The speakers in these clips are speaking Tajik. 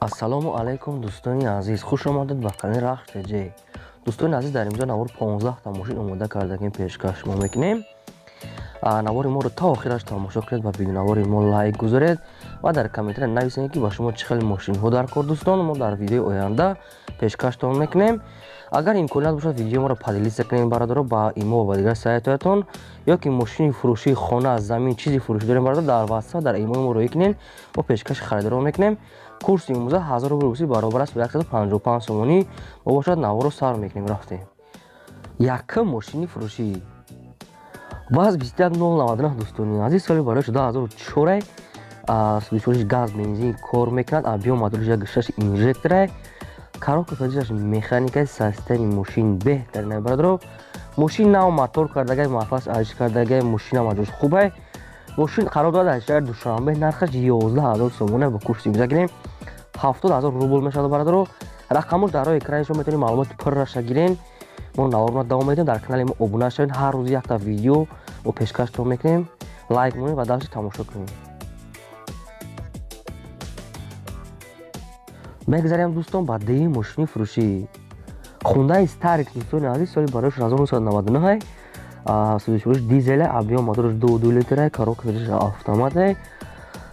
Ассалому алайкум, дӯстони азиз, хуш омадед ба канали Рахш ТЖ. Дӯстони азиз, дар имҷо навор 15 та мошин омода кардагим, пешкаш шумо мекунем. Навори моро то охираш тамошо кунед ва видеонавори мо лайк гузоред ва дар комментария нависед, ки ба шумо чӣ хел мошинҳо дар кор. Дӯстон, мо дар видеои оянда пешкаштон мекунем. Агар имконият бошад, видеои моро поделиться кунем, бародаро, ба имо ва дигар сайтҳоятон, ё ки мошини фурӯшии хона, замин, чизи фурӯшӣ дорем, бародар, дар WhatsApp, дар имои мо роҳӣ кунем, мо пешкаши харидорон мекунем. Курси имрӯза 1000 рубл русӣ баробар аст ба 155 сомонӣ. Мо бошад наворо сар мекунем, рафтем. Якум мошини фурӯшӣ ВАЗ 21099, дӯстони азиз, соли барои 2004, сӯзишвориш газ, бензин кор мекунад, объём моториш 1,6 инжекторай, коробка передачаш механикаи, состояние мошин беҳтарин, бародаро. Мошин нав мотор кардагай, мафас алиш кардагай, мошин ҳама ҷош хубай. Мошин қарор дорад дар шаҳри Душанбе, нархаш 11 000 сомона, бо курси имза гирем 70 000 рубл мешавад, бародаро. Рақамош дар рои экрани шумо, метавонед маълумоти пурраша гирен. Мо наворро давом медиҳем, дар канали мо обуна шавед, ҳар рӯз якта видео мо пешкаштон мекунем. Лайк монед ва дальше тамошо кунем. Мегзарем, дӯстон, ба дуюм мошини фурӯшӣ Хундаи Старикс, дӯстони азиз, соли барои 1999, сӯзишвориш дизеле, объём мотораш 2,2 литра, коробка автомате,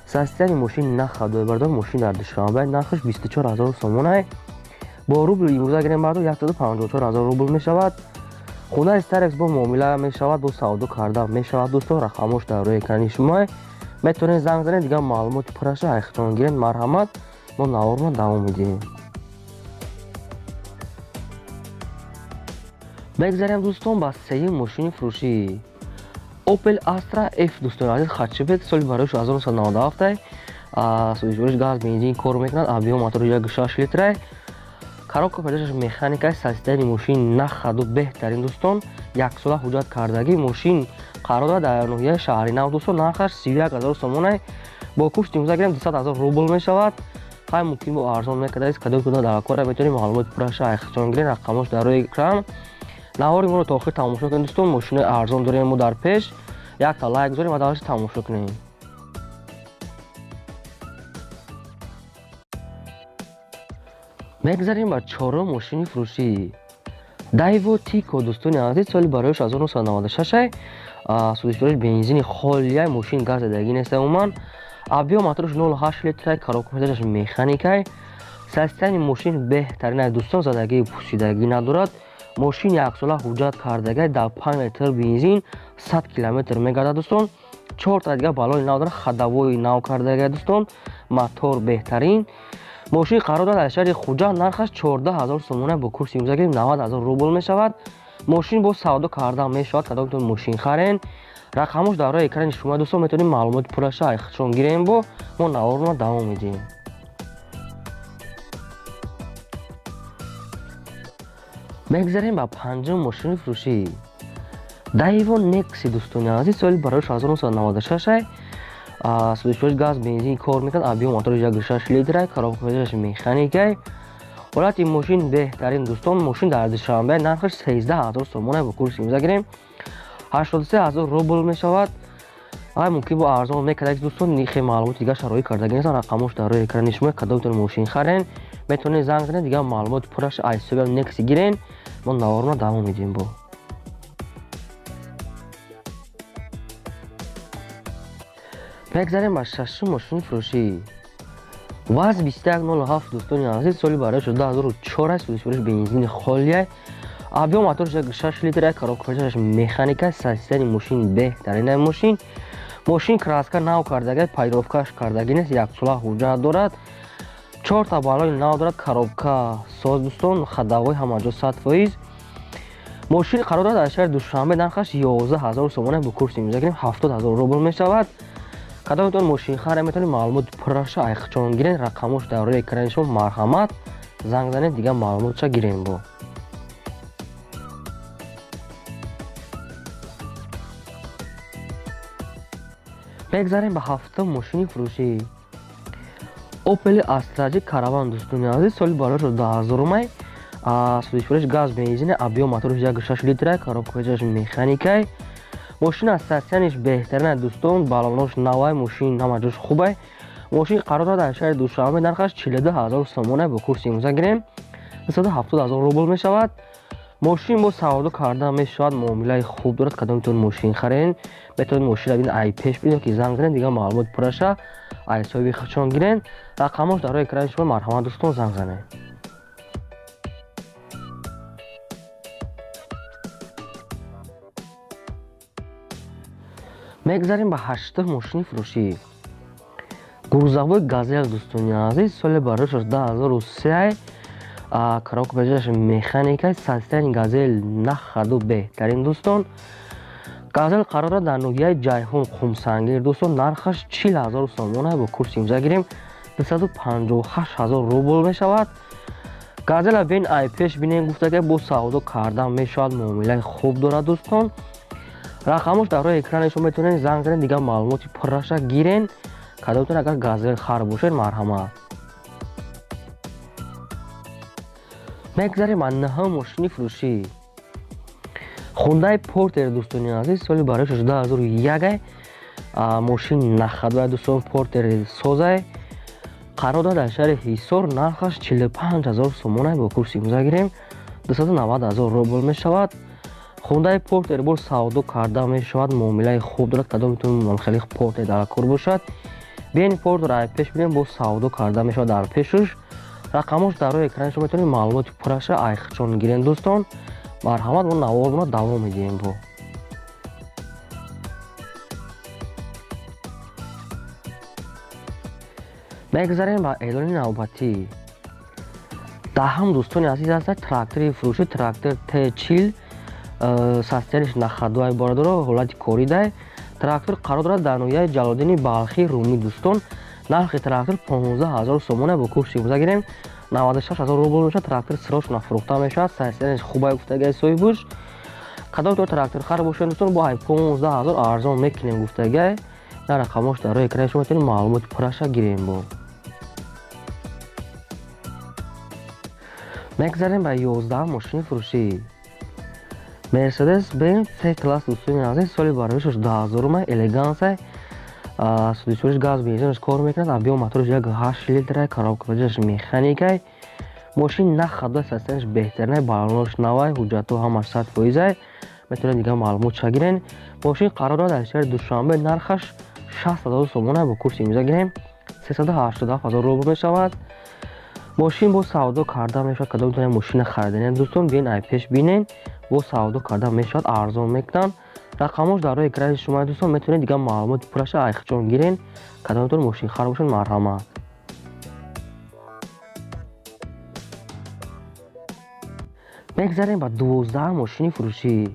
состояние мошин нахадой, бардор. Мошин дар Душанбе, нархаш 24 000 сомонай, бо рубл имрӯза гирем, бардор, 154 000 рубл мешавад. Хундаи Старекс бо муомила мешавад, бо савдо карда мешавад. Дӯстон, рақамош дар рӯи экрани шумо, метавонед занг занед, дигар маълумоти пурраша айхтон гиред. Марҳамат, мо наворро давом медиҳем. Мегзарем, дӯстон, ба сеюм мошини фурӯшӣ Opel Astra F, дӯстони азиз, хэтчбек, соли барои 1997, сӯзишвориш газ, бензин кор мекунад, объём мотори 1,6 литрай, коробка передачаш механикаи, состояние мошин нахаду беҳтарин, дӯстон, яксола ҳуҷҷат кардагӣ. Мошин қарор дорад дар ноҳияи Шаҳри Нав, дӯстон, нархаш 31 000 сомонай, бо курси имрӯза гирем 200 000 рубл мешавад. Хай, мумкин бо арзон мекардаист. Кадом куда дар кора, метавонед маълумоти пурраша айхтон гиред, рақамош дар рӯи экран. Навори моро то охир тамошо кунед, дӯстон, мошинои арзон дорем мо дар пеш. Якта лайк гузорем ва дальше тамошо кунем. Мегзарем ба чорум мошини фурӯшӣ Дайво Тико, дӯстони азиз, соли барои 1996, сӯзишвориш бензини холияй, мошин газ задагӣ нест умуман, объём мотораш 0,8 литрай, коробка передачаш механикай, состояние мошин беҳтарин, дӯстон, задагии пусидагӣ надорад. Мошин яксола ҳуҷҷат кардагай, дар 5 литр бензин 100 километр мегардад, дӯстон. Чорта дигар баллони нав дорад, ходовои нав кардагай, дӯстон, мотор беҳтарин. Мошин қарор дорад дар шаҳри Хуҷанд, нархаш 14 000 сомона, бо курси имрӯза гирем 90 000 рубл мешавад. Мошин бо савдо карда мешавад, кадомтон мошин харен, рақамош дар рӯи экрани шумо, дӯстон, метавонед маълумоти пурраша айхчон гирем. Бо мо наворро давом медиҳем. Мегзарем ба панҷум мошини фурӯшӣ Дайво Некси, дӯстони азиз, соли барои 1996, сӯзишвориш газ, бензин кор мекунад, объём моториш 1,6 литрай, коробка передачаш механикай, ҳолати мошин беҳтарин, дӯстон. Мошин дар Душанбе, нархаш 13 000 сомона, бо курси имрӯза гирем 83 000 рубл мешавад. Ай, мумкин бо арзон мекард, дӯстон, хе маълумоти дигар шароит кардагӣ нестан. Рақамош дар рӯи экрани шумо, кадомтон мошин харен, метавонед занг занед, дигар маълумоти пурраша аз ҳисоби Некси гирен. Мо наворро давом медиҳем. Бо мегзарем ба шашум мошини фурӯшӣ ВАЗ 2107, дӯстони азиз, соли барои 2004 аст, сӯзишвориш бензини холияй, объём мотораш 1,6 литр, коробка передачаш механика, состояние мошин беҳтарин. Мошин краска нав кардагай, полировкаш кардагӣ нест, яксола ҳуҷҷат дорад, чорта баллони нав дорад, коробка соз, дӯстон, ходовой ҳамаҷо 100%. Мошин қарор дорад дар шаҳри Душанбе, нархаш 11 000 сомона, бо курси имрӯза гирем 70 000 рубл мешавад. Кадомтон мошинхара, метавонед маълумоти пурраша айхчон гирен, рақамош дар рӯи экрани шумо, марҳамат, занг занед, дигар маълумотша гирем. Бо мегзарем ба ҳафтум мошини фурӯшӣ Opel Astra J Caravan, дӯстони азиз, соли барои 2000, сӯзишвориш газ, бензин, объём моториш 1,6 литра, коробка передачаш механикай. Мошин аз состояниеш беҳтарин, дӯстон, баллонош навай, мошин ҳама ҷош хубай. Мошин қарор дорад дар шаҳри Душанбе, нархаш 42 ҳазор сомона, бо курси имрӯза гирем 270 ҳазор рубл мешавад. Мошин бо савдо карда мешавад, муомилаи хуб дорад. Кадомтон мошин харен, метавонед мошинро бинед, ай пеш бинед ки занг занед, дигар маълумот пурраша ай соҳиби худшон гирен. Рақамош дар рӯи экрани шумо, марҳамат дӯстон, занг занед. Мегзарем ба ҳаштум мошини фурӯшӣ. Грузовой Газел дӯстони азиз, соли барои 2003, коробка бежаш механика, состояние Газел нахаду беҳтарин дӯстон. Газел қарор дорад дар ноҳияи Ҷайҳун, Қумсангир дӯстон, нархаш 40 ҳазор сомона, бо курси имза гирем 258 ҳазор рубл мешавад. Газела бин ай пеш бинем гуфта ки бо савдо кардан мешавад, муомилаи хуб дорад дӯстон. Рақамош дар рӯи экрани шумо, метавонед занг занед, дигар маълумоти пурраша гирен. Кадомтон агар Газел хар бошед, марҳамат. Мегзарем ба наҳум мошини фурӯшӣ. Хундай Портер дӯстони азиз, соли барои 2001, мошин нахадвай дӯстон, Портер созай, қарор дорад дар шаҳри Ҳисор, нархаш 45 ҳазор сомона, бо курси имрӯза гирем 290 ҳазор рубл мешавад. Хундай Портер бо савдо карда мешавад, муомилаи хуб дорад. Кадомтон хеле Портер дар кор бошад, биён Портер ай пеш бинем, бо савдо карда мешавад дар пешуш. Рақамош дар рӯи экрани шумо, метавонед маълумоти пурраша айхчон гирен дӯстон. Марҳамат, мо наворро давом медиҳем бо. Мегзарем ба эълони навбатӣ. Даҳам дӯстони азиз аст трактори фурӯшӣ, трактор Т40, состояние ш нахадуай бародаро, ҳолати коридай. Трактор қарор дорад дар ноҳияи Ҷалолиддини Балхӣ, Румӣ дӯстон. Нархи трактор 15 ҳазор сомона, бо курси имрӯза гирем 96 ҳазор рубл мешавад. Трактор срочно фурӯхта мешавад, состояние ш хубай гуфтагиай соҳибуш. Кадом то трактор хар бошед дӯстон, бо ай 15 ҳазор арзон мекунем гуфтагиай. На рақамош дар рӯи экрани шумо, метавонед маълумоти пурраша гирем. Бо мегзарем ба 11 мошини фурӯшӣ. Мерседес Бенз С класс дӯстони азиз, соли бароишаш 2000, элегансай, судисуриш газ бензинаш кор мекунад, объём мотораш 1,8 литрай, коробка бежаш механикай. Мошин нахадва, состояние ш беҳтаринай, балонош навай, ҳуҷҷатҳо ҳамаш 100%-ай. Метавонед дигар маълумотша гирен. Мошин қарор дорад дар шаҳри Душанбе, нархаш 60 ҳазор сомона, бо курси имрӯза гирем 387 ҳазор рубл мешавад. Мошин бо савдо карда мешавад. Кадомтон мошина хариданем дӯстон, биён ай пеш бинен, бо савдо карда мешавад, арзон мекунанд. Рақамош дар рӯи экрани шумо дӯстон, метавонед дигар маълумоти пурраша айхчон гирен. Кадомтон мошинхар бошед, марҳамат. Мегзарем ба 12 мошини фурӯшӣ.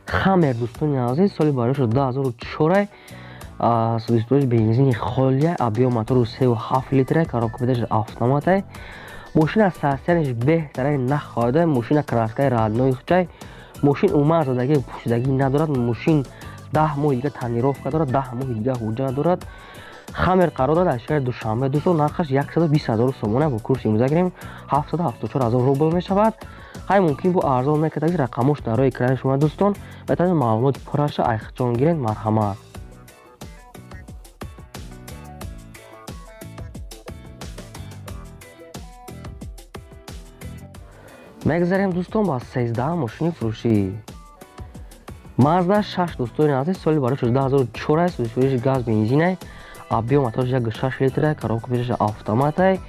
Хаммер дӯстони азиз, соли барои 2004, судисуриш бензини холия, объём мотору 3,7 литрай, коробка бедаш автоматай. Мошина состояние ш беҳтарай, нахоҳада, мошина краска и родной хучай. Мошин умуман задагӣ пӯшидагӣ надорад. Мошин 10 моҳи дига тонировка дорад, 10 моҳи дига ҳуҷҷат дорад. Хаммер қарор дорад дар шаҳри Душанбе дӯстон, нархаш 120 ҳазор сомона, бо курси имрӯза гирем 774 ҳазор рубл мешавад. Хай мумкин бо арзон мекард. Рақамош дар рӯи экрани шумо дӯстон, метавонед маълумоти пурраша айхчон гирен, марҳамат. Мегзарем дӯстон ба 13 мошини фурӯшӣ. Мазда 6 дӯстони азиз, соли барои 2004, судисуриши газ бензинай, объём мотораш 1,6 литрай, коробка бешаш автоматай.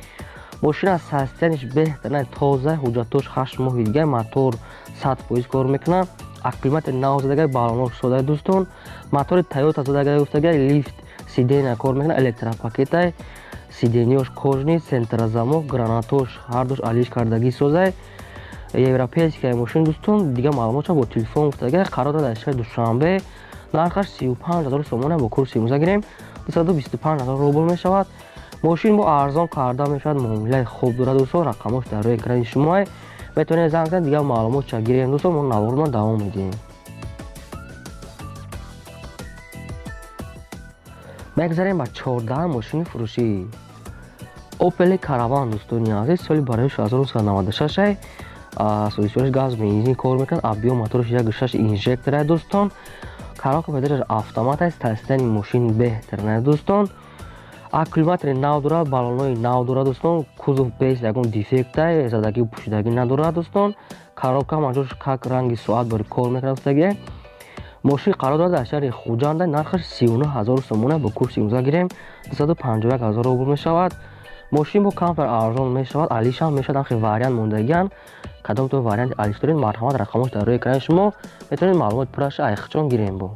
Мошина состояние ш беҳтаринай, тоза, ҳуҷҷатош 8 моҳи дигар, мотор 100% кор мекунад, аккумулятор нав задагай, балонош содай дӯстон, мотори Тойота задагай гуфтагай, лифт сидения кор мекунад, электропакетай, сиденья ш кожаный, центрозамок, гранатош ҳардуш алиш кардагӣ созай. Европейская мошин дӯстон, дигар маълумотша бо телефон гуфтагай. Қарор дорад дар шаҳри Душанбе, нархаш 35 ҳазор сомона, бо курси имрӯза гирем 225 ҳазор рубл мешавад. Мошин бо арзон карда мешавад, муомилаи хуб дорад дӯстон. Рақамош дар рӯи экрани шумоай, метавонед занг занед, дигар маълумотша гирем дӯстон. Мо наворро давом медиҳем. Мегзарем ба 14 мошини фурӯшӣ. Опел Караван дӯстони азиз, соли барои 1996, судисуриш газ бензин кор мекунад, объём мотораш 1,6 инжекторай дӯстон, коробка бедашаш автомат аст, состояние мошин беҳтаринай дӯстон. Аккумулятори нав дорад, баллонҳои нав дорад дӯстон, кузов без ягон дефекта, задагӣ пӯшидагӣ надорад дӯстон. Коробка ҳамаҷош как ранги соат бори кор мекунад гуфтагӣ. Мошин қарор дорад дар шаҳри Хуҷанда, нархаш 39 ҳазор сомона, бо курси имрӯза гирем 251 ҳазор рубл мешавад. Мошин бо камтар арзон мешавад, алишам мешавад, анхе вариант мондагиан. Кадом то варианти алиш доред, марҳамат, рақамош дар рӯи экрани шумо, метавонед маълумоти пурраша айхчон гирем. Бо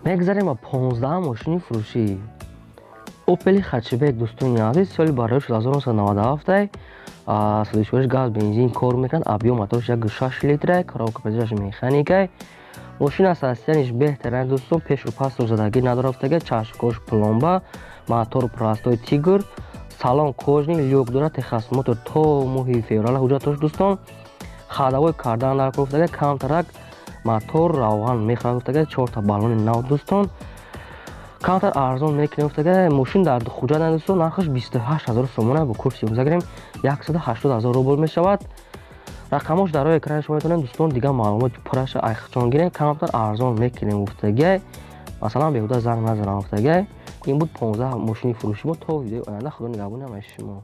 мегзарем ба 15 мошини фурӯшӣ. Опели Хатчбек дӯстони азиз, соли барои 1997, содишвориш газ бензин кор мекунад, объём моторш 1,6 литрай, коробка педалаш механикай. Мошин аз состояниш беҳтарин дӯстон, пешу пасту задагӣ надорад гуфтага, чашмкош пломба, мотор простой Тигр, салон кожаный, люк дорад, техосмотр то моҳи феврал ҳуҷҷат дошт дӯстон. Ходовой кардан дар гуфтага, камтарак мотор равған мехӯрад гуфтага, 4 та баллони нав дӯстон. Камтар арзон мекунем гуфтага. Мошин дар Хуҷанд дӯстон, нархаш 28 ҳазор сомона, бо курси имрӯза гирем 180 ҳазор рубл мешавад. Рақамош дар рӯи экрани шумо, метавонед дӯстон дигар маълумоти пурраша айхчон гирем, камтар арзон мекунем гуфтагай. Масалан, беҳуда занг назанам гуфтагай. Ин буд 15 мошини фурӯши мо. То видеои оянда, худо нигаҳбони ҳамаи шумо.